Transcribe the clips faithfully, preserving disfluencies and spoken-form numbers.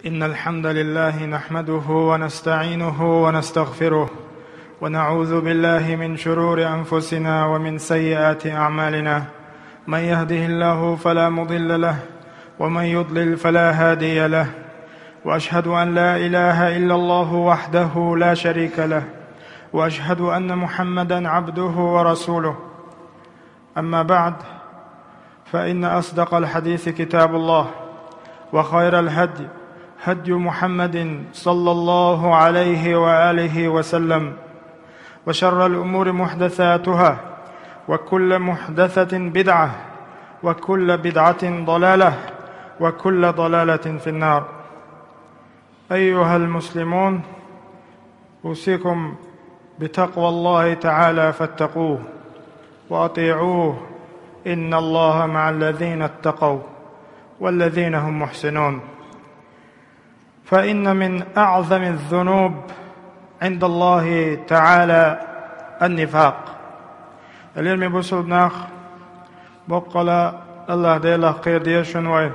إن الحمد لله نحمده ونستعينه ونستغفره، ونعوذ بالله من شرور أنفسنا ومن سيئات أعمالنا. من يهده الله فلا مضل له، ومن يضلل فلا هادي له. وأشهد أن لا إله إلا الله وحده لا شريك له، وأشهد أن محمدا عبده ورسوله. أما بعد، فإن أصدق الحديث كتاب الله، وخير الهدي هدي محمد صلى الله عليه وآله وسلم، وشر الأمور محدثاتها، وكل محدثة بدعة، وكل بدعة ضلالة، وكل ضلالة في النار. أيها المسلمون، أوصيكم بتقوى الله تعالى فاتقوه وأطيعوه، إن الله مع الذين اتقوا والذين هم محسنون. فإن من أعظم الذنوب عند الله تعالى النفاق. Лераме бусулба нах, боккъала Аллах Делах кхера деза шуна вай.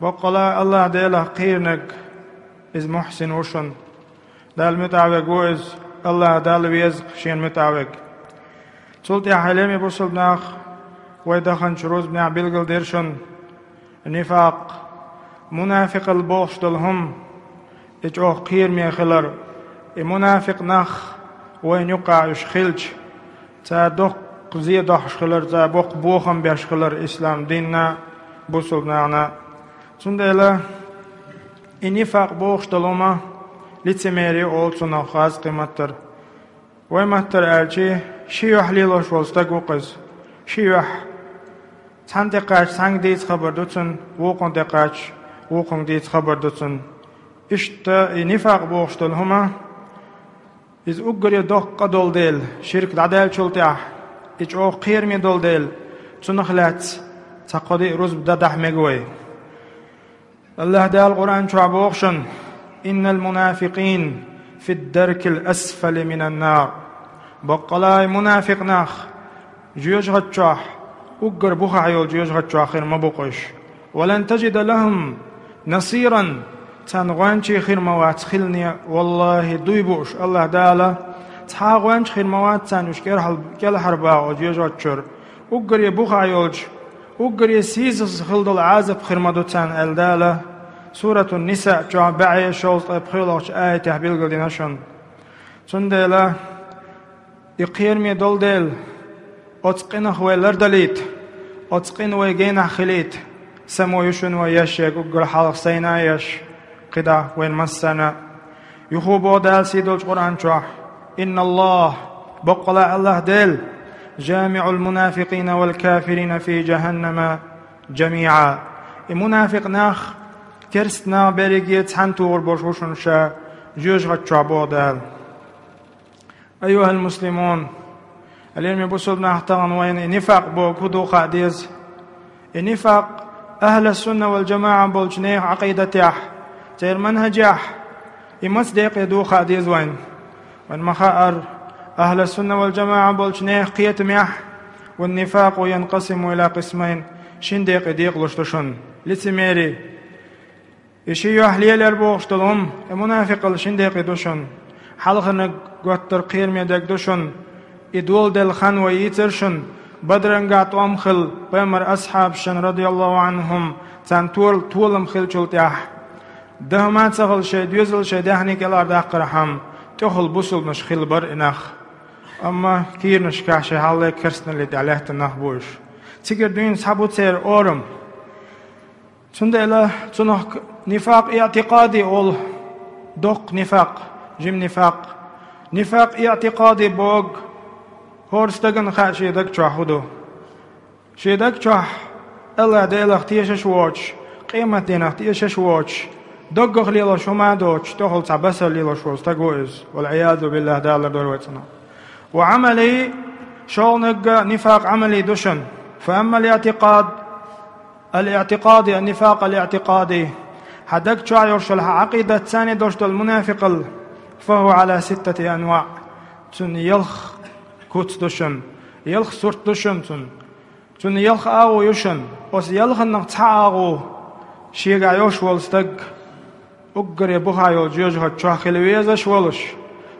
Боккъала Аллах Делах кхернаг, иза мухьсин ву шуна. Дала муьтӀахь верг ву иза, Аллах Дала веза шена муьтӀахь верг. Цул тӀаьхьа, лераме бусулба нах, вай даханчу рузбанехь билгалдира шуна нифакъ, мунафикъал бохуш долу хӀума, и чӀогӀа кхераме хилар, и мунафикъ нах вайна юккъахь уьш хилча, цара доккха зе дохьуш хилар, цара боккха бохам беш хилар ислам динна, бусулба нахана. Цундела и нифакъ бохуш долу хӀума лицемерие олу цунах, хаза кхин маттара. Вай маттара аьлча, ши юьхь лелош волу стаг ву-кх иза. Ши юьхь. Цхьанна тӀе кхаьчча цхьаьнга дийца хабар ду цунна, вукхунна тӀе кхаьчча вукхунга дийца хабар ду цунна. Иштта и нифакъ бохуш долу хӀума, иза уггаре доккха къа долу дела, ширк дӀадаьллачул тӀаьхьа, и чӀогӀа кхераме долу дела, цунах лаьцна цхьа кхо-диъ рузба дан дахьа мега вай. Аллах Дала Къуръан чохь боху шуна: «Иннал мунафикъина фид даркил асфали минан нар». Баккъалла и мунафикъ нах жоьжахати чохь, уггар бухахь йолу жоьжахати чохь хир ма бу-кх уьш. «Ва лан таджида лахум насиран», царна гӀоьнчий хир ма вац хилане, валлахӀи, дуй бу уьш, Аллах Дала, цхьа а гӀоьнча хир ма вац царна уьш кӀелхьар-, кӀелхьарбаха оцу жоьжахати чуьра. Уггаре бухахь йолчу, уггаре сийсаза хила долу Ӏазап хир ма ду царна, аьлла Дала Суратун Ниса чохь бӀе шовзткъе пхоьалгӀачу аятехь билгалдина шуна. Цундела и кхераме долу дела, оцу къинах вай лардалийта, оцу къина вай генахь хилийта, само ю шуна вай еш ерг уггар хьалха сайна а еш, кхидӀа вайн массарна а. Юха боху Дала сий долчу Къуръан чохь: «Инналлах», баккъалла Аллах Дела, «жамиӀул мунафикъина вал кафирина фи жаханнама жамиӀа». И мунафикъ нах, керста нах берриге цхьаьна тухур болуш ву шуна ша жоьжахати чохь, боху Дала. Айюхал муслимун, лераме бусулба нах, тахана вайна и нифакъ боху хӀун ду хаа деза. И нифакъ ахьлас-сунна вал-жамаӀа болчу нехан Ӏакъидатехь, церан манхӀажехь, и маца декъе ду хаа деза вайна. Вайна ма-хаъара, ахьлас-сунна вал-жамаӀа болчу нехан кхетамехь: «Ван-нифакъу янкъасиму иля къисмайн», шин декъе декъалуш ду шуна. Лицемери. И ши юьхь лелор бохуш долу хӀума, и мунафикъалла шин декъе ду шуна. Хьалхарниг готтар кхераме дерг ду шуна. И доладелла хан вай йийцира шуна, Бадрангахь тӀом хилла пайхамар асхьабашна, радияллаху Ӏанхум, царна тол-, толам хиллачул тӀаьхьа. Даха ма ца хилла шайн доьзал, шайн даьхни кӀелхьардаккхархьама, тӀехула бусулбанаш хилла бара и нах. Амма кийранашкахь шайн хьалхале керстаналле тӀехь лаьттина нах бу уьш. Цигара дуьйна схьа бу церан орам. Цундела цунах нифакъ иътикъади олу, доккха нифакъ, жима нифакъ. Нифакъ иътикъади боху, хӀора стагана хаьа шен даг чохь хӀун ду. Шен даг чохь Аллах Делах тешаш воцуш, къематдийнах тешаш воцуш, доггах лелош хӀума а доцуш, тӀехула цхьа басар лелош волу стаг ву иза. Вал-Ӏиязу биллахӀ, Дала лардойла вай цунах. Ва Ӏамали, шолгӀаниг нифакъ Ӏамали ду шуна. Фа аммал иътикъад, ал-иътикъади, ан-нифакъ ал-иътикъади. Хьан даг чохь йолуш йолу хьан Ӏакъидат царна долуш долу мунафикъалла, фа хӀува Ӏала ситтати анваӀ. Цунна ялх куц ду шуна, ялх сурт ду шуна цунна. Цунна ялх агӀо ю шуна. Оцу ялханнах цхьа агӀо шегахь йолуш волу стаг, Уггаре бухахь йолчу жоьжахати чохь хила везаш волуш,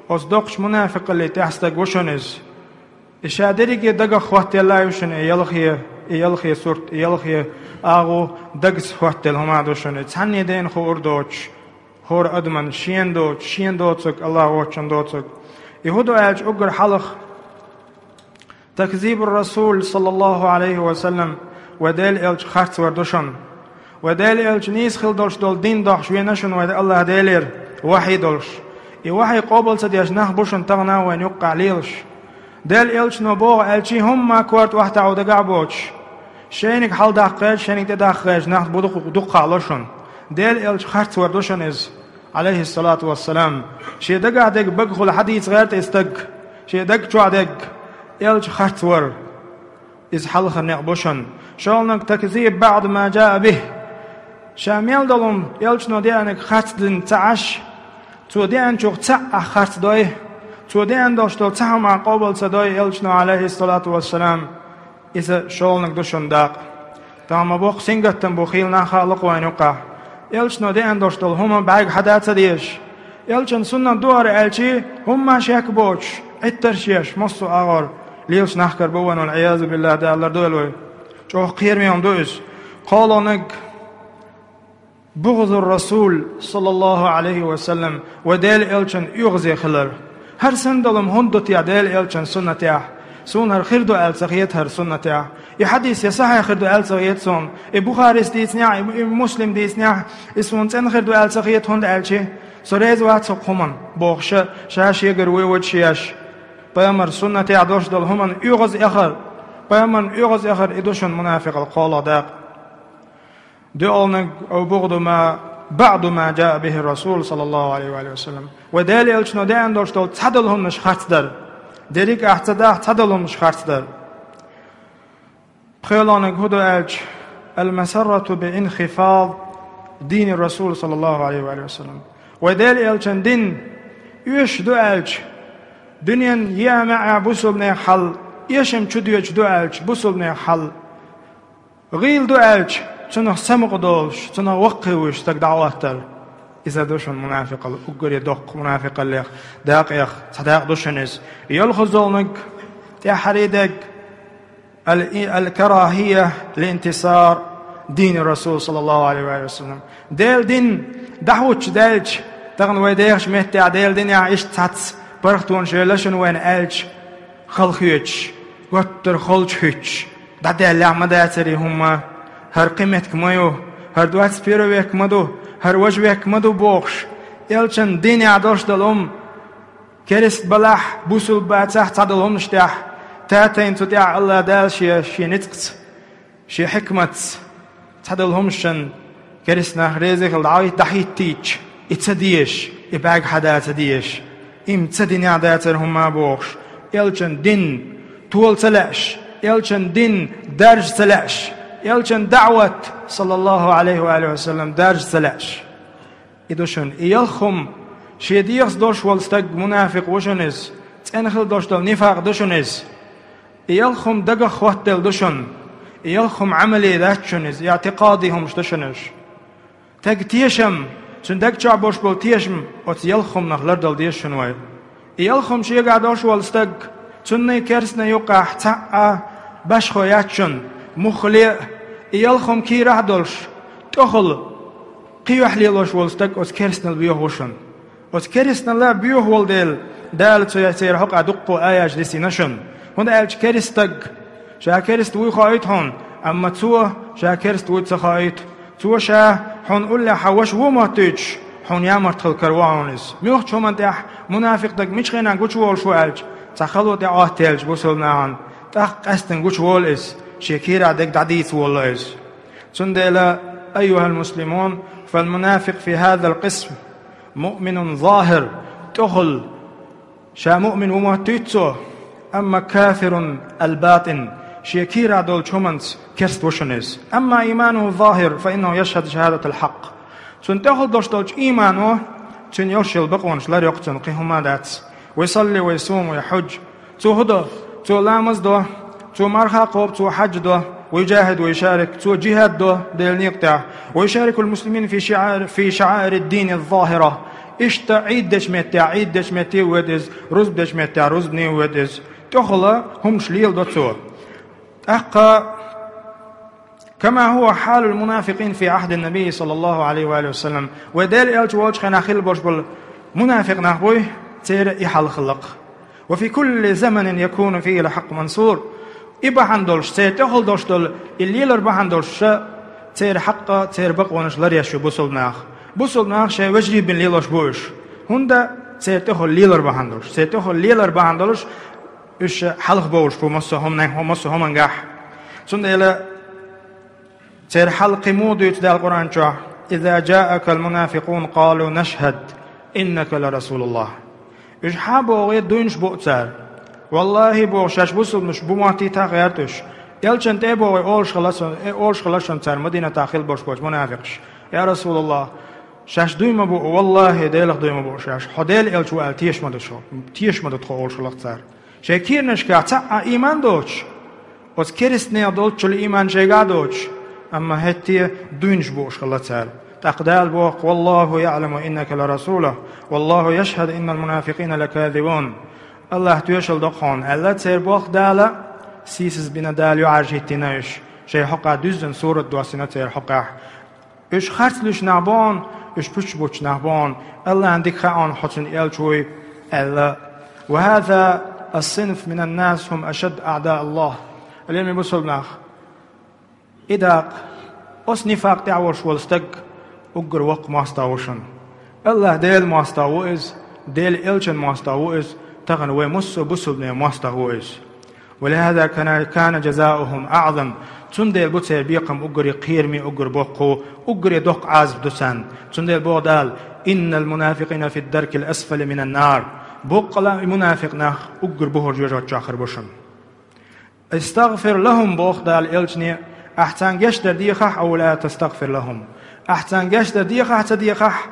оцу доккхачу мунафикъаллин тӀехь стаг ву шуна иза. И ша дерриге дагах хӀоттаелла ю шуна и ялхе, и ялхе сурт, и ялхе агӀо дагца хӀоттаелла хӀума ду шуна. И цхьанне дайна хуур доцуш, хӀора адаман шена доцуш, шена доцург, Аллах воцчунна доцург. И хӀун ду аьлча уггар хьалха, такзибур Расул, саллаллаху Ӏалайхи ва саллам, вай Делан элча харцвар ду шуна. Вай Делан элча нийса хила долуш долу дин дохуш вена шуна вай Аллах Делера вахьий долуш. И вахьий къобал ца деш нах бу шуна тахана вайна юккъехь лелаш. Делан элчано боху аьлча, хӀумма корта охьатаӀо дагахь боцуш, шайниг хьаладаккха гӀерташ, шайниг тӀедаккха гӀерташ нах бу дукха-, дукха хаало шуна. Делан элча харцвар ду шуна иза, Ӏалайхиссалату вассалам. Шен дагахь дерг багахула хьадийца гӀерта и стаг, шен даг чохь дерг, элча харцвар. Иза хьалхара некъ бу шуна. ШолгӀаниг, такзиб баӀд ма жаа бихӀ. Ша мел долу хӀума элчано деанарг харцдина ца Ӏаш, цо деанчух цхьаъ ахь харцдой, цо деана долуш долу цхьа хӀума къобал ца дой элчано, Ӏалайхиссалату вассалам, иза шолгӀаниг ду шуна дакъа. Тахана ма боккха сингаттам бу, хийла нах хаало-кх вайна юккъехь. Элчано деана долуш долу хӀума бӀаьрга хьада ца дезаш, элчан суннат ду хӀара аьлча, хӀумма шек боцуш, Ӏиттарш еш, массо а агӀор лелаш нах кара бу вайна, вал-Ӏиязу биллахӀ, Дала лардойла вай. ЧӀогӀа кхераме хӀума ду иза. КхоалгӀаниг, бугӀзур Расул, саллаллаху Ӏалайхи ва саллам, вай Делан элчан оьгӀазе хилар. ХӀара санна долу хӀума хӀунда ду те Делан элчан суннатехь? Суна хӀара хир ду аьлла ца хета хӀара суннатехь. И хьадис я сахьихь хир ду аьлла ца хета суна, и Бухарис дийцинехь, и, и Муслим дийцинехь, и суна цӀена хир ду аьлла ца хета, хӀунда аьлча со реза вац хӀокху хӀуманна, бохуш, ша шегара вуй вадаш еш. Пайхамар суннатехь долуш долу хӀуманна оьгӀаз эхар, пайхамарна оьгӀаз эхар, и ду шуна мунафикъал кхоалгӀа дакъа. ДоьалгӀаниг, ау бугӀду ма баӀду ма жаа бихӀи Расул, саллаллаху Ӏалайхи ва саллам. Вай Делан элчано деана долуш долу цхьадолу хӀуманаш харцдар. Дерриг ахь ца дахь, цхьадолу хӀуманаш харцдар. ПхоьалгӀаниг хӀун ду аьлча, ал-масаррату би инхифад дини Расул, саллаллаху Ӏалайхи ва саллам. Вай Делан элчан дин оьшуш ду аьлча, дуьненан еа маьӀӀехь бусулбанех хьал, эшам чудоьдуш ду аьлча, бусулбанех хьал, гӀийла ду аьлча, цунах самукъа долуш, цунах ваккхий вуьйш стаг дӀахӀоттар. Иза ду шуна мунафикъал, уггаре доккха мунафикъаллех дакъех цхьа дакъа ду шуна иза. ЙолхазолгӀаниг, тӀаьххьара дерг, ал-, ал-карахия ли интисар дини Расул, саллаллаху Ӏалайхи ва саллам. Делан дин дӀахӀуттуш даьлча, тахана вай дехачу меттехь Делан динехь иштта цхьацца паргӀатонаш йолуш ю вайна аьлча, халахоьцуш, готтара холчу хӀуьттуш, дӀадаьллехь ма дацара и хӀума, хӀара кхин меттиг ма ю, хӀара двадцать первый век ма ду, хӀара важа век ма ду бохуш, элчан динехь долуш долу хӀума, керста балахь, бусулба бацахь, цхьадолу хӀуманаш тӀехь, татийна цу тӀехь Аллах Дала шен, шен ницкъаца, шен хьикматца, цхьадолу хӀуманашна керста нах реза хила дӀа-, дӀахӀиттийча, и ца дезаш, и бӀаьрга хьада ца дезаш, и-м цу динехь дацара хӀума бохуш, элчан дин тола ца лаьаш, элчан дин даржа ца лаьаш, элчан даӀват, саллаллаху Ӏалайхи ва саллам, даржа ца лаьаш. И ду шуна. И ялх хӀума, шен дегӀаца долуш волу стаг мунафикъ ву шуна иза, цӀена хила долуш долу нифакъ ду шуна иза. И ялх хӀума дагах хӀоттаделла ду шуна. И ялх хӀума Ӏамале дац шуна иза, иӀтикъади хӀуманаш ду шуна уьш. Стеган тешам, цуьнан даг чохь болуш болу тешам, оцу ялх хӀуманах лардала деза шуна вай. И ялх хӀума шегахь долуш волу стаг, цунна а керстанна а юккъехь цхьа а башхо яц шуна, муххале а, и ялх хӀума кийрахь а долуш, тӀехула кхин юьхь лелош волу стаг оцу керстанал боьха ву шуна. Оцу керстанал боьха волу дела, Дала цу церан хьокъехь дуккха а аяташ дисина шуна. ХӀунда аьлча керста стаг, ша керста вуй хоуьйту хьуна, амма цо ша керста вуй ца хоуьйту. Цо ша хьуна уллехь хьан ваша ву моттуьйтуш, хьуна ямарта хила карор ву хьуна иза. Муьлххачу хӀуманна тӀехь мунафикъ стаг мича хенахь гучуволуш ву аьлча, цхьа хало тӀе Ӏоттаелча бусулба нахана, тӀаккха къаьстина гучуволу иза, шен кийрахь дерг дӀадийца волало иза. Цундела, айюхал муслимун, фал мунафикъ фи хазал къисм муъминун захир, тӀехула ша муъмин ву моттуьйту цо, амма кафирун ал-батин, шен кийрахь долчу хӀуманца керста ву шуна иза. Амма имануху захир, фа иннаху яшхаду шахадатал хьакъ. Цуьнан тӀехула долуш долчу иймано, цуьнан йолуш йолу бакъонаш лар йоккху цунна, кхин хӀума дац. Ва юсалли, ва юсум, ва яхьуджу. Цо хӀу до? Цо ламаз до, цо марха кхобу, цо хьаьж до. ويجاهد ويشارك, цо джихад до Делан некъа тӀехь. ويشارك المسلمين في شعائر, في شعائر الدين الظاهرة. Иштта Ӏийд дечу метте, Ӏийд дечу метте а воьду иза, рузба дечу метте, рузбане а воьду иза. ТӀехула хӀуманаш леладо цо. ТӀаккха, كما هو حال المنافقين في عهد النبي صلى الله عليه وآله وسلم, вай Делан элча волчу хенахь хилла болуш болу мунафикъ нах буй, церан и хьал хилла-кх. وفي كل زمن يكون فيه الحق منصور. И бахьана долуш, церан тӀехула долуш долу и лелар бахьана долуш, ша церан хьакъ, церан бакъонаш ларъеш ю бусалба нах. Бусалба нах шайн вежарий бина лелош бу уьш. ХӀунда? Церан тӀехула лелар бахьана долуш. Церан тӀехула лелар бахьана долуш, уьш хьалха бовлуш бу массо а хӀуманехь, массо а хӀумангахь. Цундела церан хьал кхин муха дуьйцу Дала Къуръан чохь: إذا جاءك المنافقون قالوا نشهد إنك لرسول الله. Уьш хьан боху дуйнаш бу цара? Валлахи, боху, шаьш бусалбанаш бу моттийта гӀерта уьш. Элчан тӀе а боху олуш хилла шуна, э, олуш хилла шуна цара Мадинатахь хилла болуш болчу мунафикъаш: «Я Расулаллах, шаьш дуй ма бу, валлахи, Делах дуй ма бу шаьш, хьо Делан элча ву аьлла, теша ма ду шо, теша ма ду тхо», олуш хилла цара. Шайн кийранашкахь цхьа а ийман доцуш, оцу керстанех долччул ийман шайгахь а доцуш, амма хӀетте а дуйнаш бууш хилла цара. ТӀаккха Дала боху: «والله يعلم إنك لرسوله والله يشهد إن المنافقين لكاذبون». АллахӀ тоьшалла до-кх хьуна, аьлла церан боху Дала, сийсаз бина Дала юьхьӀаьржа хӀиттийна уьш, шайн хьокъехь дуьззина сурат доссийна церан хьокъехь. Уьш харц луьйш нах бу хьуна, уьш пуьчаш буьтуш нах бу хьуна, АллахӀна дика хаьа хьуна хьо цуьнан элча вуй, аьлла. وهذا الصنف من الناس هم أشد أعداء الله. Лераме бусалба нах, и дакъа, оцу нифакъ тӀехь волуш волу стаг уггар воккха мостагӀа ву шуна. АллахӀ Делан мостагӀа ву иза, Делан элчан мостагӀа ву иза, тахана вай массо а бусалбанийн мостагӀа ву иза. ولهذا كان، كان جزاؤهم أعظم. Цундела бу церан бекхам уггаре кхераме, уггар боккха, уггаре доккха Ӏазап ду царна. Цундела боху Дала: «إن المنافقين في الدرك الأسفل من النار». Боккъала а и мунафикъ нах уггар бухара жоьжахати чохь хир бу шуна. «استغفر لهم», боху Дала элчане, ахьа царна гечдар дехахь, «أو لا تستغفر لهم». Ахьа царна гечдар дехахь а, ца дехахь,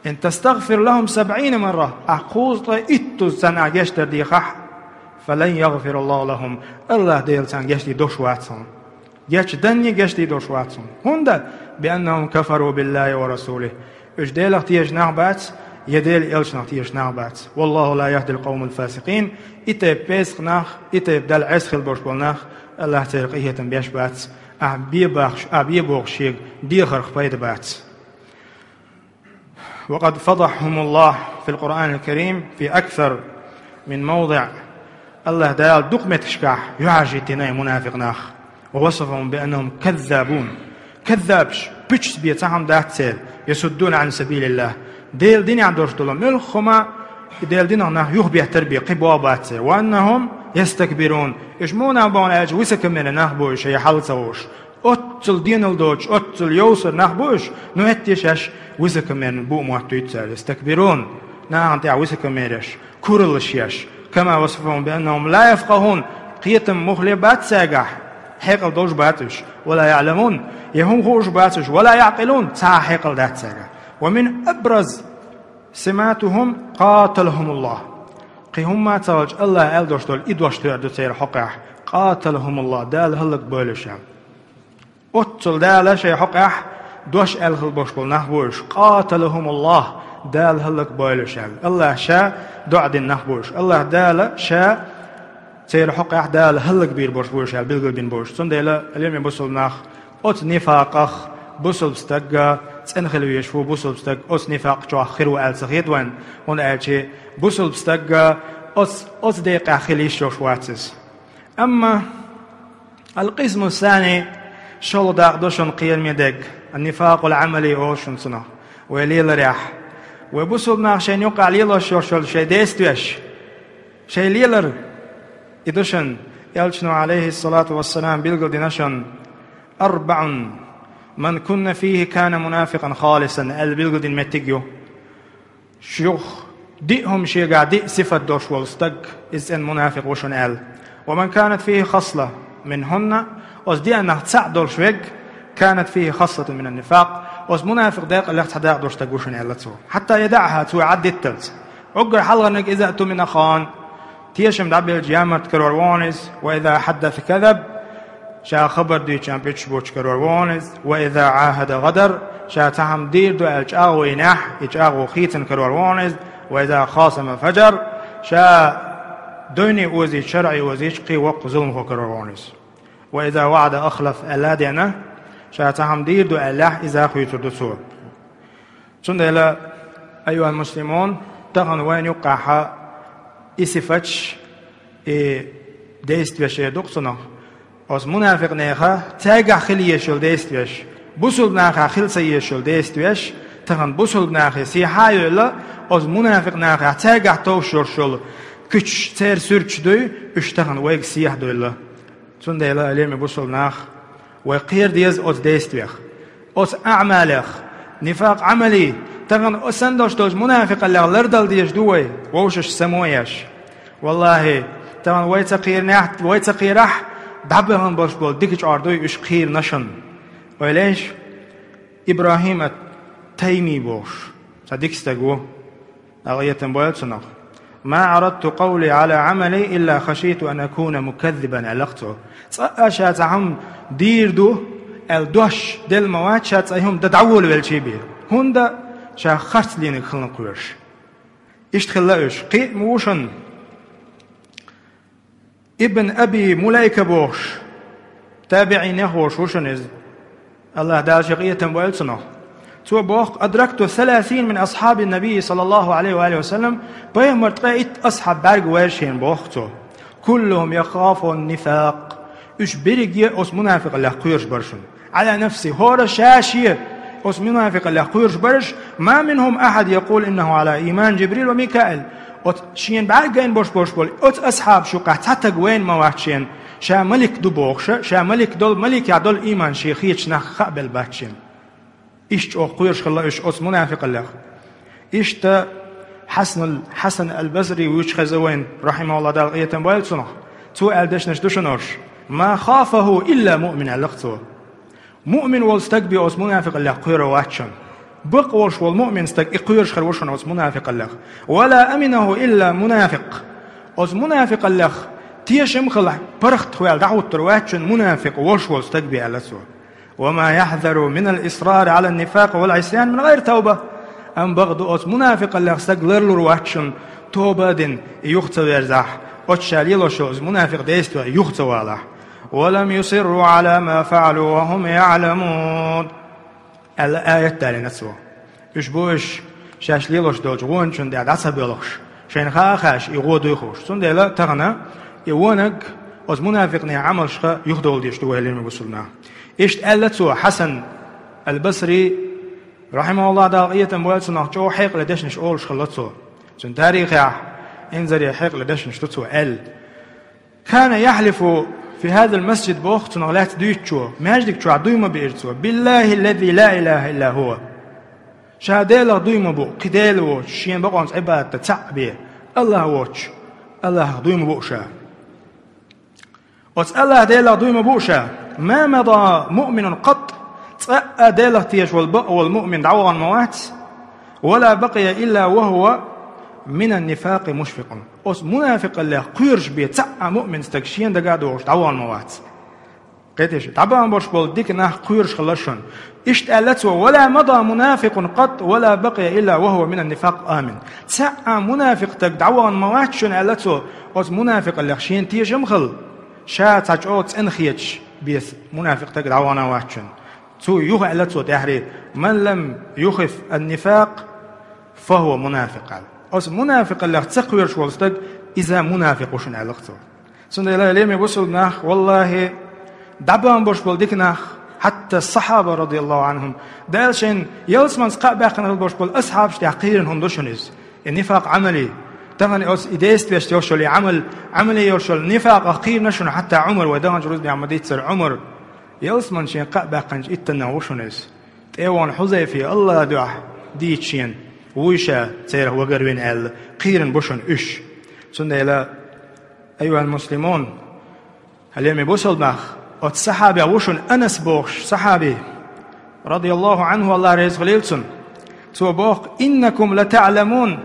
«إن تستغفر لهم سبعين مرة», ахьа кхузткъе иттаза царна ахьа гечдар дехахь, «فلن يغفر الله لهم», АллахӀ Дела царна гечдийр долуш вац хьуна. Гечданне гечдийр долуш вац хьуна. ХӀунда? «بأنهم كفروا بالله ورسوله». Уьш Делах тешаш нах бац, я Делан элчанах тешаш нах бац. «والله لا يهدي القوم الفاسقين». И тайпа песакъ нах, и тайпа Далла Ӏеса хила болуш болу нах, АллахӀ церан къинхетам беш бац. Ахьа бен бохуш, ахьа бен бохуш шега дехарх пайда бац. «وقد فضحهم الله في القرآن الكريم في أكثر من موضع». АллахӀ Дала дукха меттигашкахь юьхьӀаьржа хӀиттийна и мунафикъ нах. «ووصفهم بأنهم كذابون». Каззабаш, пуьчаш бен цхьа хӀума дац церан, «يصدون عن سبيل الله». Делан динехь долуш долу муьлхха хӀума, и Делан динах нах юхабеттар бен, кхин боху бац церан. «وأنهم يستكبرون». Уьш муха нах бу хьуна аьлча, высокомерный нах бу уьш, шайн хьал ца вовш. Оццул денал доцуш, оццул йовсар нах бу уьш, но хӀетте а шаьш высокомерный бу моттуьйту цара. «يستكبرون», нахана тӀехь высокомерие еш, кураллаш еш. «كما وصفهم بأنهم لا يفقهون». Кхетам муххале бац цаьргахь, хьекъал долуш бац уьш. «ولا يعلمون», я хӀума хууш бац уьш. «ولا يعقلون», цхьа а хьекъал дац цаьргахь. «ومن أبرز سماتهم قاتلهم الله». Кхин хӀумма а ца хилча, АллахӀа аьлла долуш долу и дош тоьар ду церан хьокъехь: «قاتلهم الله», Дала хӀаллакбойла уьш аьлла. Оццул Дала шайн хьокъехь дош аьлла хила болуш болу нах бу уьш. «قاتلهم الله», Дала хӀаллакбойла уьш аьлла. АллахӀа Ша доӀа дина нах бу уьш. АллахӀ Дала Ша церан хьокъехь Дала хӀаллакбийр болуш бу уьш аьлла билгалбина бу уьш. Цундела, лераме бусалба нах, оцу нифакъах бусалба стагга цӀена хила везаш ву, бусалба стаг оцу нифакъ чохь хир ву аьлла ца хета вайна, хӀунда аьлча бусалба стагга оцу, оцу декъехь хила йиш йолуш вац иза. Амма «القسم الثاني», шолгӀа дакъа ду шуна кхераме дерг, «النفاق العملي» олу шуна цунах, вай леларехь. Вай бусалба нах шайна юккъехь лелош йолуш йолу шайн действиеш, шайн лелар, и ду шуна, Элчано, عليه الصلاة والسلام, билгалдина шуна: «أربع من كن فيه كان منافقا خالصا», аьлла билгалдина меттиг ю. Шух диъ хӀума шегахь диъ сифат долуш волу стаг, иза цӀена мунафикъ ву шуна аьлла. «ومن كانت فيه خصلة منهن», оцу диъаннах цхьаъ долуш верг, «كانت فيه خصلة من النفاق», оцу мунафикъ декъалех цхьа дакъа долуш стаг ву шуна аьлла цо. «حتى يدعها», цо Ӏаддитталц. Уггар хьалхарниг: «إذا اؤتمن خان», тешам дӀабелча ямарта карор ву хьуна иза, «وإذا حدث كذب», Ша хабар дуьйцуш пуьташ бучу карор ву хьуна иза. «Ва иза Ӏахада гӀадар», ша цхьа хӀума дийр ду аьлла чӀагӀо йинехь, и чӀагӀо хийцина карор ву хьуна иза. «Ва иза хасама фаджар», ша дуьненан озийча, шарӀан озийча кхин воккха зуламхо карор ву хьуна иза. «Ва иза ваӀада ахлаф», аьлла а деана, ша цхьа хӀума дийр ду аьллехь, иза хуьйцур ду цо. Цундела, айюхал муслимун, тахана вайна юккъехь и сифаташ, и действеш ду-кх цунах. Оцу мунафикъ нехан цаьргахь хила езаш йолу действеш, бусулба нахехь хила ца езаш йолу действеш, тахана бусулба нахе сехьа а йойла, оцу мунафикъ нахехь цаьргахь товш йолуш йолу куьчаш, церан суьрташ дуй, уьш тахана вайга сехьа дойла. Цундела, лераме бусулба нах, вай кхера деза оцу действех, оцу аъмалех, нифакъ Ӏамали, тахана оцу санна долуш долчу мунафикъаллех лардала дезаш ду вай, вовшашца само еш. Валлахьи, тахана вай ца кхеринехь, вай ца кхерахь, дӀабахана болуш болу дика чкъор дуй уьш кхийринарш. Ойла еш, ИбрахӀим ат-Тайми бохуш цхьа дика стаг ву. Дала къинхетам бойла цунах. «Ма Ӏарадту къавли Ӏала Ӏамали илла хашийту ан акуна муказзибан», аьлла-кх цо. Цкъа а ша цхьа хӀума дийр ду аьлла дош делла ма вац ша цкъа и хӀума дан дӀаволавелчий бен. ХӀунда ша харц лийнарг хиларна кхоьруш. Иштта хилла уьш. Кхин а ма ву шуна. Ибн Аби Мулайка бохуш, табиӀинех волуш ву шуна иза. АллахӀ Дала шен къинхетам бойла цунах. Цо боху: «Адракту саласин мин асхьабин набий, саллаллаху Ӏалайхи ва алихи ва саллам», пайхамаран ткъе итт асхьаб бӀаьрга вайра шена, боху цо. «Куллухум яхафу нифакъ». Уьш берриге а оцу мунафикъаллех кхоьруш бара шуна. Ӏала нафси, хӀора ша-шен оцу мунафикъаллех кхоьруш бараш, «ма минхум ахьад якъулу иннаху Ӏала иман Джибрил ва Микаил». Оцу шена бӀаьрга гайна болуш болуш болу оцу асхьабаш юкъахь цхьа таг вайна ма вац шена, ша малик ду бохуша, ша малик долу, маликехь долу иман шен хеташ нах хаабелла бац шена. Иштта чӀогӀа кхоьруш хилла уьш оцу мунафикъаллех. Иштта Хьасанул-, Хьасан аль-Басри вуьйцуш хезна вайна, рахьимахуллахӀ, Дала къинхетам бойла цунах. Цо аьлла дешнаш ду шуна уьш: «Ма хафаху илла муъмин», аьлла-кх цо. Муъмин волу стаг бен оцу мунафикъаллех кхоьруш вац шуна. Бакъ волуш волу муъмин стаг и кхоьруш хир ву шуна оцу мунафикъаллех. «Ва ла аминаху илла мунафикъ». Оцу мунафикъаллех тешам а хилла, паргӀатваьлла дӀахӀуттур вац шуна мунафикъ волуш волу стаг бен, аьлла цо. «Ва ма яхьзару минал исрари Ӏала нифакъ вал Ӏисян мин гӀайри тавба». Амма бакъду, оцу мунафикъаллех стаг ларлур вац шуна, тоба а дина, и юха ца верзахь, оцу ша лелош йолу оцу мунафикъ действех юха ца валахь. «Ва лам юсирру Ӏала ма фаӀалу ва хӀум яӀламун», аьлла аят далийна цо. Уьш бу уьш, шаьш лелош долчу вончун тӀехь дӀа ца боьлхуш, шайна хаа а хаьаш, и гӀо дуй хууш. Цундела тахана и вонаг оцу мунафикъийн Ӏамалшха юхадовла дезаш ду вай, лераме бусулба нах. Иштта аьлла цо, Хьасан аль-Басри, рахьимахуллахӀ, Дала къинхетам бойла цунах, чӀогӀа хьекъале дешнаш олуш хилла цо. Цуьнан тарихехь инзаре хьекъале дешнаш ду цо аьлла. «Кана яхьлифу фи хазал масджид», боху цунах лаьцна дуьйцучо, маьждиг чохь дуй ма биира цо: «БиллахӀи ллази ла илахӀа илла хӀува». Ша Делах дуй ма бу, кхин Дела воцуш, шена бакъонца Ӏибадат дан цхьаъ бен, АллахӀ воцуш, АллахӀах дуй ма бу ша. Оцу АллахӀ Делах дуй ма бу ша. «Ма мада муъминун къатт», цкъа а Делах тешаш волу бакъ волу муъмин дӀавахана ма вац. «Ва ла бакъия илла ва хӀува минан нифакъи мушфикъун». Оцу мунафикъаллех кхоьруш бен цхьа а муъмин стаг шена дага а догӀуш дӀавахана ма вац. Кхетий шу, дӀабахана болуш болу дика нах кхоьруш хилла шуна. Иштта аьлла цо: «Ва ла мада мунафикъун къатт, ва ла бакъия илла ва хӀува минан нифакъ амин». Цхьа а мунафикъ стаг дӀавахана ма вац шуна, аьлла цо, оцу мунафикъаллех шена тешам а хилла, ша цхьа чӀогӀа цӀена хеташ бен мунафикъ стаг дӀавахана ма вац шуна. Цо юха аьлла цо тӀаьхьарий: «Ман лам юхиф ан-нифакъ, фа хӀува мунафикъ», аьлла. Оцу мунафикъаллех ца кхоьруш волу стаг, иза мунафикъ ву шуна, аьлла-кх цо. Цундела, лераме бусулба нах, валлахӀи, дӀабахана болуш болу дика нах, хьатта сахьаба, радияллахӀу Ӏанхум, Дала шайна ялсаманица кхаъ баьккхина хила болуш болу асхьабаш тӀехь кхийрина хӀума ду шуна иза. И нифакъ Ӏамали. Тахана оцу и действеш йолуш йолу и Ӏамал, Ӏамали йолуш йолу нифакъах кхийрина шуна хьатта Ӏумар, вай даханчу рузбанехь ма дийццара, Ӏумар. Ялсамани шен кхаъ баьккхинчу иттаннах ву шуна иза. ТӀе а вахана Хьузайфе, АллахӀан дуьхьа дийца шена, вуй ша церах вагарвина аьлла, кхийрина бу шуна уьш. Цундела, айюхал муслимун, хьалеми бусалба нах, оцу сахьабех ву шуна Анас бохуш сахьаби, радияллаху Ӏанху, АллахӀ реза хуьлийла цунна. Цо боху: «Иннакум латаъламун,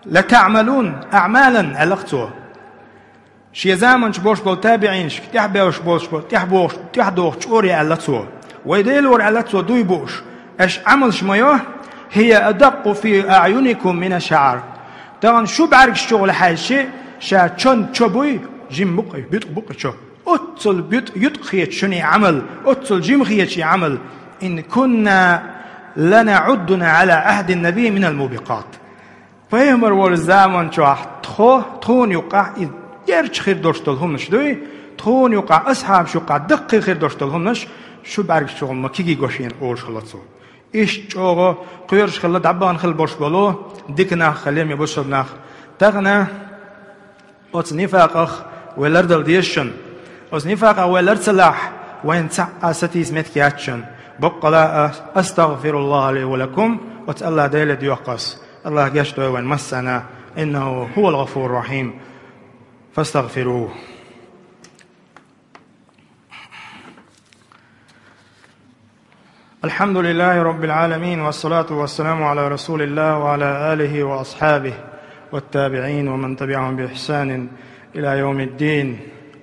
латаъмалун аъмалан», аьлла-кх цо. Шен заманчу болуш болу табиӀинашка тӀаьхьабевлла болуш болу, тӀаьхьабохуш, тӀаьхьадохуш чӀогӀа аьлла цо: «Вай Делора, аьлла цо, дуй бууш, аша Ӏамалш ма йо, хӀия адакъу фи аъюникум мина шаӀар». Тахана шу бӀаьргаш чухула хьаьжча, ша чон чо буй, жима бу-кх, бутӀа бу-кх чо. Оццул бутӀа, ютӀа хеташ шуна Ӏамал, оццул жима хеташ Ӏамал. Ин кунна ланаӀуддуна Ӏала Ӏахдин-набий минал мубикъат. Пайхамар волу заман чохь тхо, тхуна юккъахь и герча хир долуш долу хӀуманаш дуй, тхуна юккъахь, асхьабаш юккъахь даккхий хир долуш долу хӀуманаш шу бӀаьргаш чухула ма кегий го шена олуш хилла цо. Иштта чӀогӀа кхоьруш хилла, дӀабахана хилла болуш болу дика нах, лераме бусалба нах. Тахана оцу нифакъах вай лардала деза шуна. Оцу нифакъах вай лар ца лахь, вайна цхьа а сатийса меттиг яц шуна. Баккъала а: «АстагӀфируллахӀа ли ва лакум», оцу АллахӀ Деле доьху ас. АллахӀа гечдойла вайн массарна, «иннахӀу хӀувал гӀафуру рахьим». «ФастагӀфирухӀ». الحمد لله رب العالمين، والصلاة والسلام على رسول الله وعلى آله وأصحابه والتابعين ومن تبعهم بإحسان إلى يوم الدين.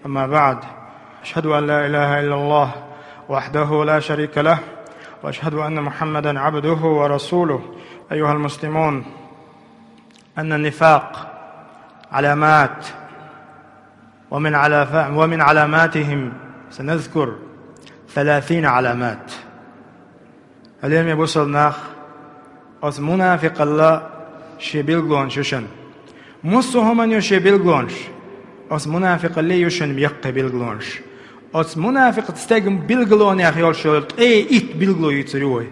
أما بعد، أشهد أن لا إله إلا الله وحده لا شريك له، وأشهد أن محمدا عبده ورسوله. أيها المسلمون، أن النفاق علامات، ومن علافا-، ومن علاماتهم سنذكر ثلاثين علامات. Хьалеме бусалба нах, оцу мунафикъалла шен билгалонаш ю шуна. Массо а хӀуманна ю шен билгалонаш. Оцу мунафикъалле ю шуна яккхий билгалонаш. Оцу мунафикъ стеган билгалонех йолуш йолу ткъе итт билгало йийцар ю вай.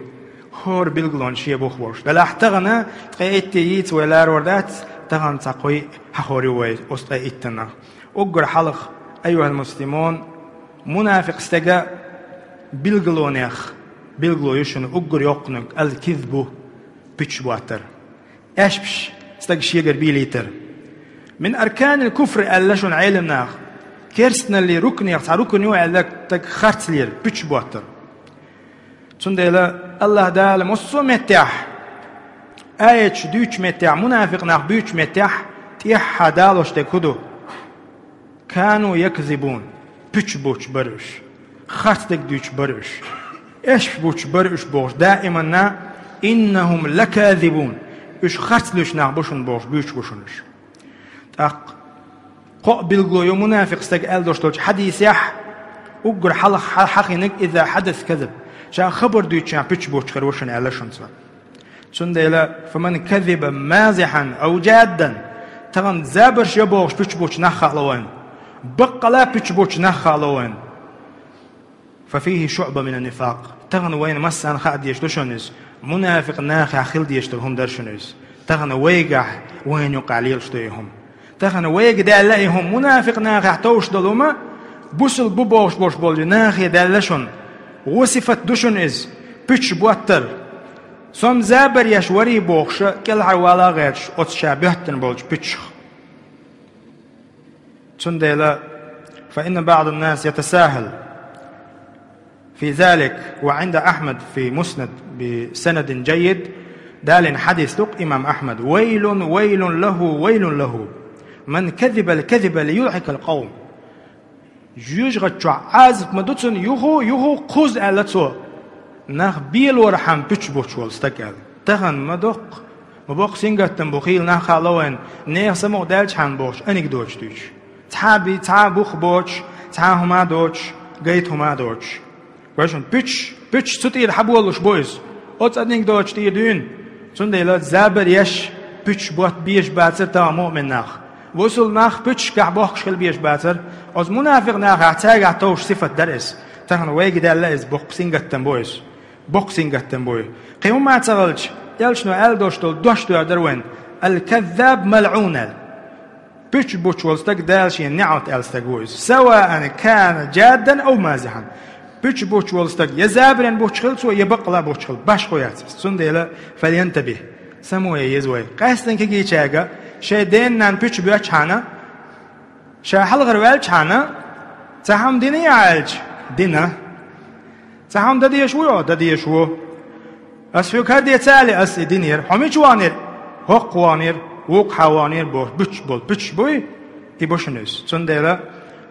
ХӀора билгалонаш шен бух болуш. Делахь тахана ткъе итте йийца вай ларор дац, тахана цхьа кхо-йиъ хьахор ю вай оцу ткъе иттанах. Уггар хьалха, айюхьал муслимун, мунафикъ стеган билгалонех билгало ю шуна уггар йоккханиг: аль-кизбу, пуьчаш боттар. Аьшпаш стаг шегара бийлийтар. Мин арканил куфр аьлла шуна Ӏеламнаха. Керстаналлин рукнех цхьа рукн ю аьлла стаг харцлера, пуьчаш боттар. Цундела АллахӀ Дала массо а меттехь, аяташ дуьйцучу меттехь, мунафикъ нах буьйцучу меттехь, тӀехьа далош дерг хӀун ду? Кану якзибун. Пуьчаш буьйцуш бара уьш. Харц дерг дуьйцуш бара уьш. Аьшпаш буьйцуш бара уьш бохуш. Даиманна: «ИннахӀум лаказибун». Уьш харц луьйш нах бу шуна бохуш, буьйцуш бу шуна уьш. ТӀаккха кхо а билгало ю мунафикъ стаг аьлла долуш долчу хьадисехь, уггар хьалха хьа-, хьахийнарг: «Иза хьадас казаб». Ша хабар дуьйцучохь пуьчаш буьйцуш хир ву шуна аьлла шуна цо. Цундела: «Фаман казиба мазихьан ау жаддан». Тахана забарш йо бохуш пуьчаш буьйцуш нах хаало вайна. Баккъала пуьчаш буьйцуш нах хаало вайна. «Фа фихи шуъба мина нифакъ». Тахана вайна массарна хаа дезаш ду шуна иза. Мунафикъ нахехь хила дезаш долу хӀума дара шуна иза. Тахана вайгахь, вайна юккъехь лелаш ду и хӀума. Тахана вайга даьлла и хӀума, мунафикъ нахехь товш долу хӀума, бусалба бу бохуш болуш болчу нахе даьлла шуна. Вон сифат ду шуна иза, пуьчаш боттар. Со-м забар еш варий бохуша, кӀелхьарвала а гӀерташ, оцу ша боьттина болчу пуьчашах. Цундела: «Фа инна баъдан-нас ятасахал фи залик, ва Ӏинда Ахьмад фи муснад би санадин жаййид», далийна хьадис ду-кх имам Ахьмад: «Вайлун, вайлун лахӀу, вайлун лахӀу, ман казибал казиба лиюдхьикал къавм». Жоьжахати чохь Ӏазап ма ду цунна, юха, юха кхузза аьлла цо, нах белорхьама пуьчаш буьйцуш волу стаг аьлла. Тахана ма доккху, ма боккха сингаттам бу, хийла нах хаало вайна, нехан самукъадаьлчхьана бохуш анекдоташ дуьйцуш. Цхьа а би-, цхьа а бух боцуш, цхьа а хӀума доцуш, гайта хӀума доцуш. Вай шуна, пуьчаш, пуьчаш цу тӀера хьан болуш бу иза? Оцу анекдоташ тӀера дуьйна. Цундела забар еш, пуьчаш ботта безаш бацара тахана муъмин нах. Бусалба нах пуьчашкахь бохкуш хила безаш бацара. Оцу мунафикъ нахехь цаьргахь товш сифат дара иза. Тахана вайга даьлла иза, боккха сингаттам бу иза. Боккха сингаттам бу и. Кхин хӀумма ца хилча, элчано аьлла долуш долу дош доьгӀна дара вайна: «Ал-каззаб малъун», аьлла. Пуьчаш буьйцуш волу стаг Дала шена неӀалт аьлла стаг ву иза. «Саваан кана жаддан ау мазихьан». Пуьчаш буьйцуш волу стаг я забарна буьйцуш хила цо, я баккъала буьйцуш хила, башхо яц иза. Цундела: «Фальянтабих». Само ян еза вай. Къаьсттина кегийчаьрга, шайн дена-нанна пуьчаш боьттачхьана, ша хьалхара ваьллачхьана, цхьа хӀума дина ахь аьлча, дина. Цхьа хӀума дан дезаш вуй хьо? Дан дезаш ву. Ас хьоьга хӀара де ца аьллий, ас и динера. Хьо мича ваханера? ХӀокху ваханера, вукху хьан ваханера бохуш, буьйцуш болу пуьчаш буй. И бу шуна иза. Цундела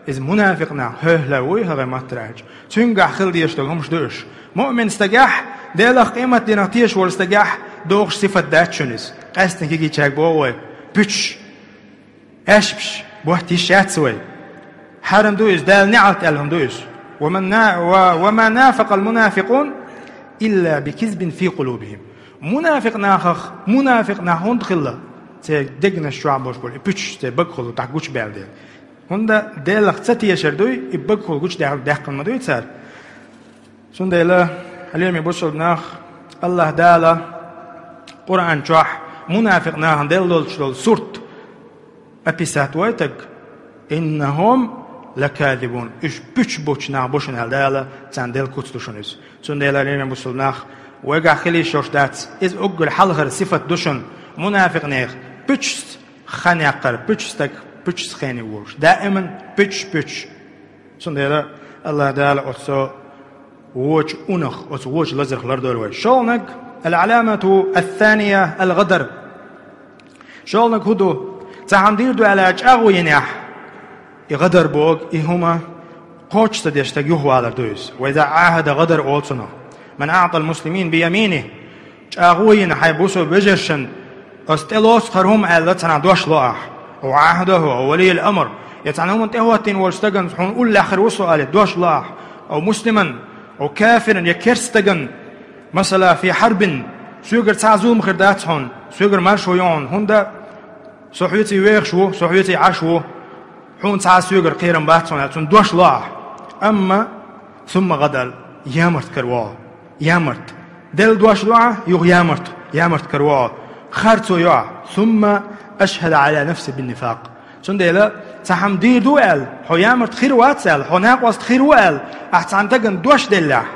иза мунафикъ нах хьоьхьла вуй хьагӀе маттарача. Цуьнгахь хила дезаш долу хӀумаш ду уьш. Муъмин стагехь, Делах къематдийнах тешаш волу стагехь дохуш сифат дац шуна иза. Къаьстина кегийчаьрга боху вай: пуьчаш, аьшпаш, ботт йиш яц вай. Хьарам ду иза, Дала неӀалт аьлла хӀума ду иза. «Ва ман на-, ва, ва ма нафакъал мунафикъун илла би кизбин фи къулубихим». Мунафикъ нахах, мунафикъ нах хӀунда хилла? Церан дегнаш чохь болуш болу и пуьчаш церан багахула тӀехь гучубаьлла дела. ХӀунда Делах ца тешар дуй, и багахула гучудаьккхина ма дуй цара. Цундела, хьалеми бусулба нах, Аллаха Дала Къуръан чохь мунафикъ нахана делла долуш долу сурт описать вайтаг: «Иннахум лаказибун». Уьш пуьчаш буттуш нах бу шуна аьлла Дала, царна делла куц ду шуна иза. Цундела, хьалеми бусулба нах, вайгахь хила йиш йолуш дац, иза уггар хьалхара сифат ду шуна мунафикъ нехан: пуьчаш хан яккхар, пуьчаш стаг, пуьчаш хениг волуш. Даиман пуьчаш, пуьчаш. Цундела Аллаха Дала оцу вочу унах, оцу вочу лазарх лардойла вай. ШолгӀаниг, ал-Ӏаламату ас-сания, ал-гӀадар. ШолгӀаниг хӀун ду? Цхьа хӀума дийр ду аьлла чӀагӀо йинехь, и гӀадар боху, и хӀума кхочуш ца деш стаг юхавалар ду иза. Ва иза Ӏахада гӀадар олу цунах. Ман аӀтал муслимин би яминих. ЧӀагӀо йина хьайн бусулба вежаршна: «Ас тӀелоцу хӀара хӀума», – аьлла, цхьанхьа дош ло ахь. Ау Ӏахадаху, ау валиял амр. Я цхьана хӀуманна тӀехӀоттийна волчу стагана: «Хьуна уллехь хир ву со», – аьлла, дош ло ахь. Ау муслиман, ау кафиран, я керста стагана, масала, фи хьарбин, соьгара цхьа зулам хир дац хьуна, соьгара маршо ю хьуна, хӀунда со хьоьций вехаш ву, со хьоьций Ӏаш ву, хьуна цхьа а соьгара кхерам бац хьуна, аьлла, цунна дош ло ахь. Амма сумма гӀадар, ямарта караво, ямарта. Делла дош ло ахь, юха ямарта, ямарта караво. Харцо йо ахь. Сумма ашхӀада Ӏала нафсихӀи бин-нифакъ. Цундела, цхьа хӀума дийр ду аьлла, хьо ямарта хир вац аьлла, хьо накъост хир ву аьлла, ахь цхьана стагана дош деллехь,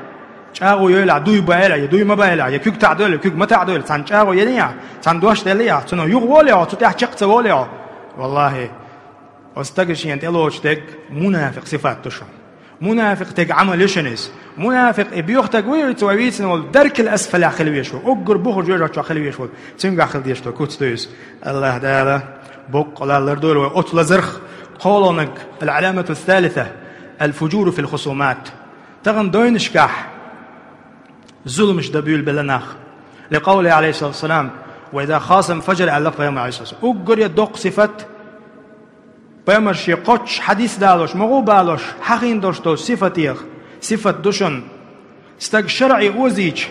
чӀагӀо йойла ахь, дуй байла ахь, я дуй ма байла ахь, я куьг таӀдойла, я куьг ма таӀдойла, цхьана чӀагӀо елла ахь, цхьана дош делла ахь, цунах юхаволий хьо, цу тӀехь чекх ца волий хьо. Валлахи, оцу стага шена тӀелоцуш дерг мунафикъ сифат ду шуна. Мунафикъ стеган Ӏамал ю шуна иза. Мунафикъ и боьха стаг вуй, иза вай вийцина волу даркил асфалехь хила веш ву, уггар бухара жоьжахати чохь хила веш ву. Цуьнгахь хила дезаш долу куц ду иза. Аллаха Дала боккъала лардойла вай оцу лазарх. КхоалгӀаниг, ал-Ӏаламату ас-салиса, ал-фужуру фил хусумат. Тахана дойнашкахь зуламаш дан буьйлабелла нах. Ли къавлихи, Ӏалайхиссалату вассалам: «Ва иза хасама фажара», – аьлла пайхамара, Ӏалайхиссалам. Уггар я доккха сифат, пайхамара шен кхоччуш хьадис далош, могӀу балош, хьахийна долуш долу сифатех сифат ду шуна. Стаг шарӀе озийча,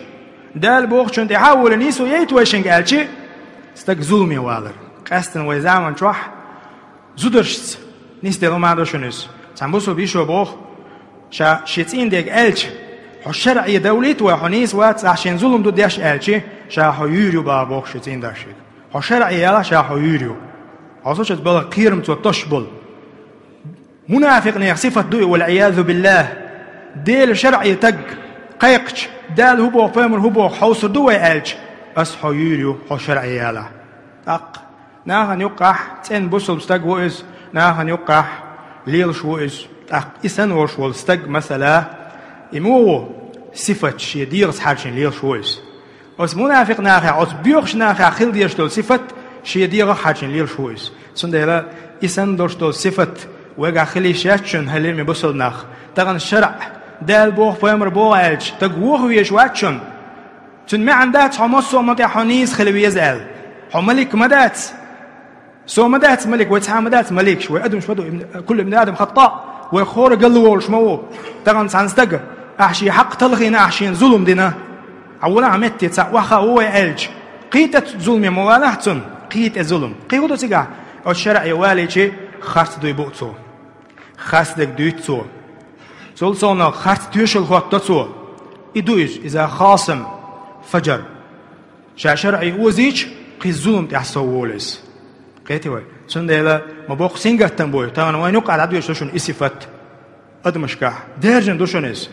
Дала бохучунна тӀаьхьа а волий, нийсо яйта вайшинга аьлча, стаг зуламе валар. Къаьстина вай заман чохь зударшца нисделла ма ду шуна иза. Цхьана бусулба йишо боху, ша шен цӀийнан дега аьлча: «Хьо шарӀе довлийта вай, хьо нийса вац, ахь шена зулам ду деш», – аьлча, ша хьо юьйр ю баха боху шен цӀийнан дашига. Хьо шарӀе ялахь, ша хьо юьйр ю. Хьо со шаца балха кхерам цо тосуш болу. Мунафикъ нехан сифат ду и, вал-Ӏиязу биллахӀ. Делан шарӀе стаг кхайкхича, Дала хӀун боху, пайхамара хӀун боху, хьовсур ду вай аьлча, ас хьо юьйр ю, хьо шарӀе ялахь. ТӀаккха нахана юккъахь цӀена бусулба стаг ву иза, нахана юккъахь лелаш ву иза. ТӀаккха и санна волуш волу стаг, масала, и муха ву, сифат шен дегӀаца хьаьрчина лелаш ву иза. Оцу мунафикъ нахехь, оцу боьхачу нахехь хила дезаш долу сифат шен дегӀах хьаьрчина лелаш ву иза. Цундела и санна долуш долу сифат вайгахь хила йиш яц шуна, хьалеми бусулба нах. Тахана шарӀ, Дала боху, пайхамара боху аьлча, стаг вохавеш вац шуна. Цуьнан маьӀна дац хьо массо а хӀуманна тӀехь хьо нийса хила веза аьлла. Хьо малик ма дац. Со ма дац малик, вай цхьа а ма дац маликаш, вай адамаш ма ду, ибн-, куллу ибн Адам хаттаъ, вай хӀора галволуш ма ву. Тахана цхьана стага, ахь шен хьакъ талхийна, ахь шена зулам дина, ахь валахь метте цхьаъ ваха а ву вай аьлча, кхин тӀе зуламе ма валахь цунна, кхин тӀе зулам. Кхин хӀун ду цигахь? Оцу шарӀе валийча, харц дуй бу цо. Харцдерг дуьйцу цо. Цул совнаха харц тоьшалла хӀоттадо цо. И ду иза, иза хасам фажар. Ша шарӀе озийча, кхин зулам тӀехь сов волу иза. Кхетий вай? Цундела ма боккха сингаттам бу и, тахана вайна юккъахь дӀадоьдуш ду шуна и сифат адамашкахь. Даьржина ду шуна иза.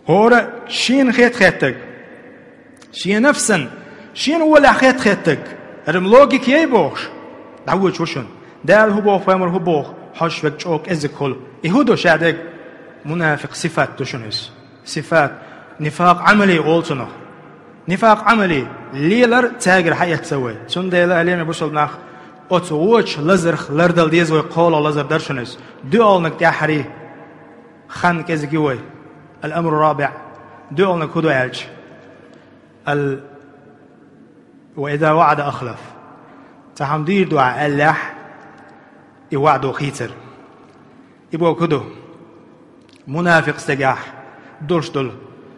ХӀора шена хетахеттарг, шен нафсан, шена волехь хетахеттарг, хӀара-м логика яй бохуш, дӀавоьдуш ву шуна. Дала хӀун боху, пайхамара хӀун боху, хьожуш верг чӀогӀа кӀезиг хуьлу. И хӀун ду ша дерг? Мунафикъ сифат ду шуна иза. Сифат. Нифакъ Ӏамали олу цунах. Нифакъ Ӏамали, лелар цаьргара хьаэцна вай. Цундела, хьалеми бусулба нах, Оцу вочу лазарх лардала деза вай, кхоалгӀа лазар дара шуна иза. ДоьалгӀаниг тӀаьххьара хан кӀезиг ю вай. Ал-амру рабиӀ. ДоьалгӀаниг хӀун ду аьлча? Ал-, «ва иза ваӀада ахлаф». Цхьа хӀума дийр ду ахь аьллехь, и ваӀдо хийцар. И бохург хӀун ду? Мунафикъ стагехь долуш долу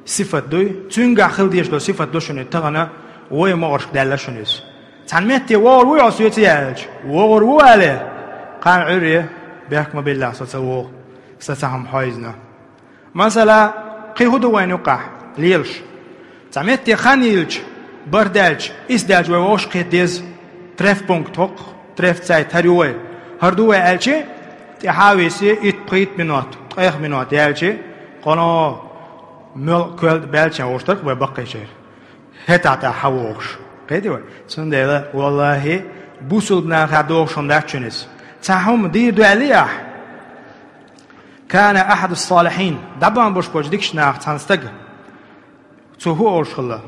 сифат дуй, цуьнгахь хила дезаш долу сифат ду шуна, тахана вай могӀаршка даьлла шуна иза. Цхьана метте вогӀур вуй хьо соьца аьлча, вогӀур ву алий, кхана Ӏуьйре, бехк ма биллехь, со ца вогӀу, сан цхьа хӀума хьойзна. Масала, кхин хӀун ду вайна юккъахь лелаш? Цхьа метте хан йиллича, барт даьлча, исс даьлча вай вовшах кхета деза, трефпункт хӀокху, трефцайт хӀара ю вай. ХӀара ду вай аьлча, тӀаьхьа а виси, итт-пхийтта минот, ткъех минот яьлча, кхано мел коьлда баьлча вовшах тарх вай баккхийчера. ХӀетахь тӀехь хьан вогӀуш? Кхетий вай? Цундела, валлахӀи, бусулба нахехь догӀуш хӀума дац шуна иза. Цхьа хӀума дийр ду аьллий ахь? Кана ахьаду ссалихьин, дӀабан болуш болчу дикачу нахах цхьана стага. Цо хӀун олуш хилла?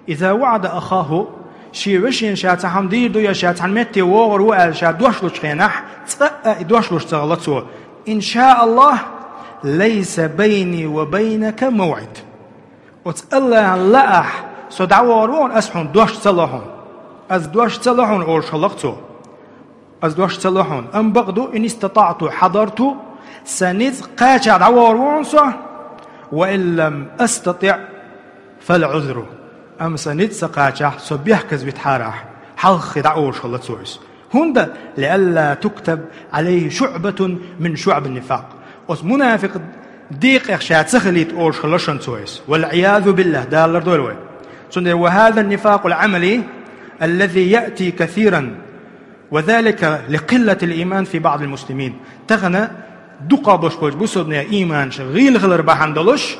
Иза ваӀада ахаху, шен вешина ша цхьа хӀума дийр ду я ша цхьана метте вогӀур ву аьлла ша дош лучу хенахь, цкъа а и дош луш ца хилла цо: «Ин ша АллахӀ, лайса байни ва байнака мавӀид». Оцу АллахӀан лаахь, со дӀавогӀур ву хьуна, ас хьуна дош ца ло хьуна. Ас дош ца ло хьуна, олуш хилла-кх цо. Ас дош ца ло хьуна. Амма бакъ ду, ин истатаӀту хьадарту, сан ницкъ кхачахь дӀавогӀур ву хьуна со, ва ин лам астатиӀ фал-Ӏузру. Амма сан ницкъ ца кхачахь, со бехказа витахьара ахь, хьалххе дӀа олуш хилла цо иза. ХӀунда? Лиалла туктаб Ӏалайхи шуӀбатун мин шуӀабин нифакъ. Оцу мунафикъ декъех ша ца хилийта олуш хилла шуна цо иза. Вал-Ӏиязу биллахӀ, Дала лардойла вай. Цундела: «Ва хӀаза нифакъул Ӏамали, аллази яъти касиран, ва залика ли къиллатил ийман фи баӀдил муслимин». Тахана дукхах болуш болчу бусулбанийн ийманаш гӀийла хилар бахьана долуш,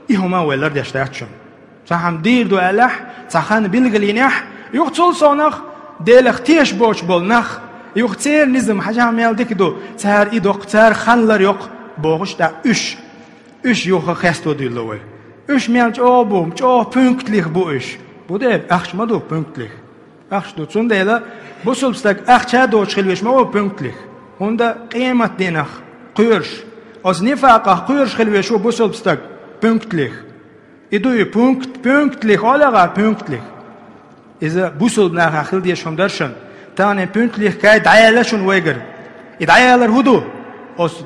и хӀума вай лардеш дац шуна. Цхьа хӀума дийр ду аьллехь, цхьа хан билгалйинехь, юха цул совнах Делах тешаш боцуш болу нах, юха церан низам хьажахь мел дика ду, цара и доккху, цара хан лар йоккху, бохуш тӀаккха уьш. Уьш юха хесто дуьйлало вай. Уьш мел чӀогӀа бу, чӀогӀа пунктлих бу уьш. Бу дера, ахча ма ду пунктлих. Ахча ду. Цундела бусулба стаг ахча доцуш хила веш ма ву пунктлих. ХӀунда къематдийнах кхоьруш, оцу нифакъах кхоьруш хила веш ву бусулба стаг пунктлих. И ду и пункт, пунктлих, олу гӀа пунктлих. Иза бусулба нахехь хила дезаш хӀума дара шуна. Тахана и пунктлих кхайда дӀаяьлла шуна вайгара. И дӀаялар хӀун ду? Оцу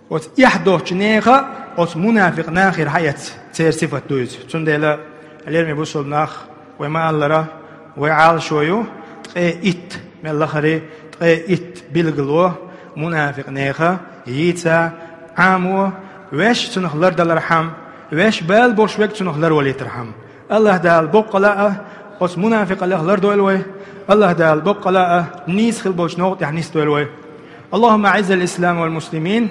Оцу эхь доцучу нехан, оцу мунафикъ нахера хьаэцна церан сифат ду иза. Цундела, лераме бусулба нах, вай ма-аллара, вай Ӏалашо ю, ткъе итт, мел лахара, ткъе итт билгало мунафикъ нехан йийца, Ӏамо, ваьш цунах лардалархьама, ваьш бала болуш верг цунах ларвалийтархьама. АллахӀ Дала боккъала а оцу мунафикъаллех лардойла вай. АллахӀ Дала боккъала а нийса хила болчу новкъа тӀехь нисдойла вай. اللهم أعز الإسلام والمسلمين.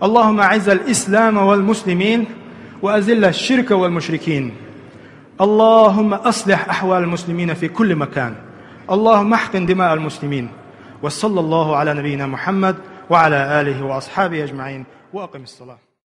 اللهم أعز الإسلام والمسلمين وأذل الشرك والمشركين. اللهم أصلح أحوال المسلمين في كل مكان. اللهم احقن دماء المسلمين. وصلى الله على نبينا محمد وعلى آله وأصحابه أجمعين. وأقم الصلاة.